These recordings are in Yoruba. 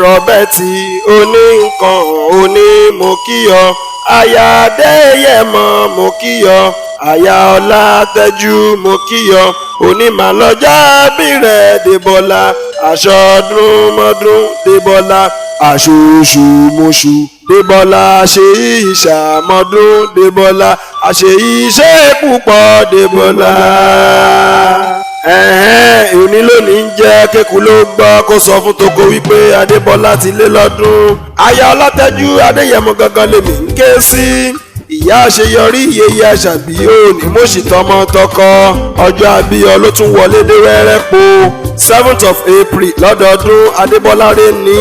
Robert oní nǹkan oní mo kí ọ, aya Adéyẹmọ mo kí ọ, aya Ọlátẹ́jú mo kí ọ, onímàlọ́jà bírẹ̀ Débọ́lá, aṣọdúnmọ́dún Débọ́lá, aṣoṣùmọṣù Débọ́lá, ṣe ìṣàmọ́dún Débọ́lá, àṣeyí ṣe púpọ̀ Débọ́lá. Ẹ̀hẹ́n, òní lónìí ń jẹ́ kéku ló gbọ́ kó sọ fún toko wípé Adébọ́lá ti lé lọ́dún. Aya Ọlátẹ́jú Adéyẹmọ gangan lèmi ń ké sí. Ìyá àṣeyọrí yeye àṣàbí òní mọ̀ṣì tọmọ tọkọ, ọjọ́ àbíyọ ló tún wọlé dé wẹ́rẹ́ po 7th of April lọ́dọọdún. Adébọ́lá rẹ̀ ní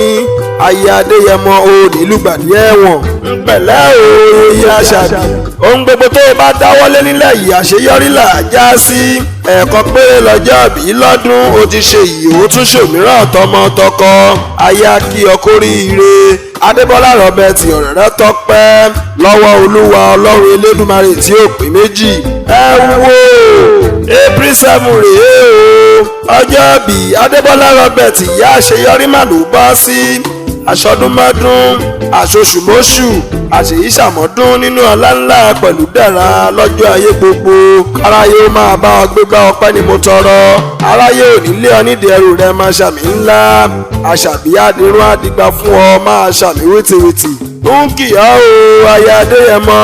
aya Adéyẹmọ òní lùgbàdì ẹ̀wọ̀n ńpẹ̀lẹ́ o yeye àṣàbí. Ohun gbogbo tó o bá dáwọ́lé nílẹ̀ yìí, àṣeyọrí là á já sí. Ẹ̀ẹ̀kan péré lọ́jọ́ bí lọ́dún, o ti ṣe yìí, ó tún ṣòmíràn tọmọ tọkọ. Aya kí ọ kóríire. Adébọ́lá Robert, ọ̀rẹ́ tọpẹ́ lọ́wọ́ Olúwa Ọlọ́run Elédùmarè tí ó pín méjì. Ẹ wo April 7 rèé o, ọjọ́ bí Adébọ́lá Robert, ìyá àṣeyọrí mà ló bọ́ sí. Aṣọdúnmọ́dún, aṣoṣùmọ́ṣù, àṣèyíṣàmọ́dún nínú ọlá ńlá pẹ̀lú dára lọ́jọ́ ayé gbogbo. Aráyé ó máa bá ọ gbégbá ọpẹ́ ni mo tọrọ. Aráyé ò ní lé ọ nídìí ẹrù rẹ, máa ṣàmì ńlá. Àṣàbí àdírún àdìgbà fún ọ, máa ṣàmì wìtìwìtì. Ń kìyà o, aya Adéyẹmọ.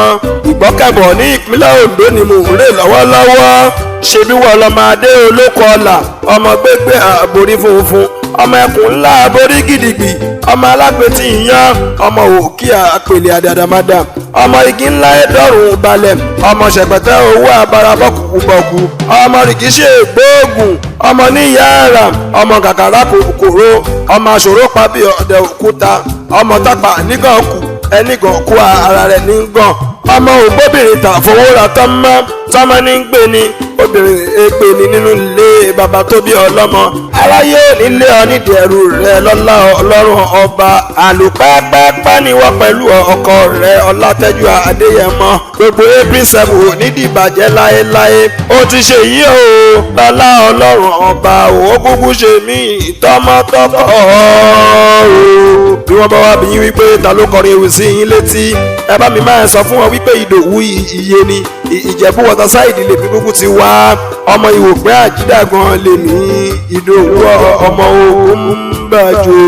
Ìgbọ́kẹ̀bọ̀ ní ìpínlẹ̀ Ondo ni mò ń rè lọ́wọ́lọ́wọ́. Ṣebí wọ́n lọ́mọ adé olóko ọ̀la, ọmọ gbégbé àborí funfun, ọmọ ẹkùn ńlá aborí gidigbi, ọmọ alápẹ̀tì ìyan, ọmọ òkè àpèlè àdàdàmàdà, ọmọ igi ńlá ẹ̀dọ́rùn balẹ̀, ọmọ ṣẹ̀pẹ̀tẹ̀ owó abara bọ́kùbọ̀kù, ọmọ rìkíṣẹ́ gbóògùn, ọmọ níyàrá, ọmọ kàkàrà kòkòrò, ọmọ aṣòro pa bí ọ̀dẹ òkúta, ọmọ tápà nígàn kù ẹnìgàn kú ara rẹ̀ nígàn, ọmọ ògbóbìnrin tà fowó ra tọ́mọ́ tọ́mọ́ ní gbé ni obìnrin ègbè ni nínú ilé bàbá tó bí ọlọ́mọ. Aráyé ò ní lé ọ nídìí ẹrù rẹ lọ́lá Ọlọ́run ọba. Àlùpẹ́pẹ́pẹ́ ni wọ́n pẹ̀lú ọkọ rẹ Ọlátẹ́jú Adéyẹmọ. Gbogbo April 7 ò ní dìbàjẹ́ láéláé. Ó ti ṣe yí o lọ́lá Ọlọ́run ọba, ò kúkú ṣe mí tọmọtọkọ o. Bí wọ́n bá wá bí yín wípé ta ló kọrin ewì sí yín létí, ẹ bá mi máa sọ fún wọn wípé Ìdòwú iye ni Ìjẹ̀bú Waterside lèmi kúkú ti wá. Ọmọ ìwòpẹ́ àjídàgan lèmi, Ìdòwú ọmọ ogun ń bàjọ́.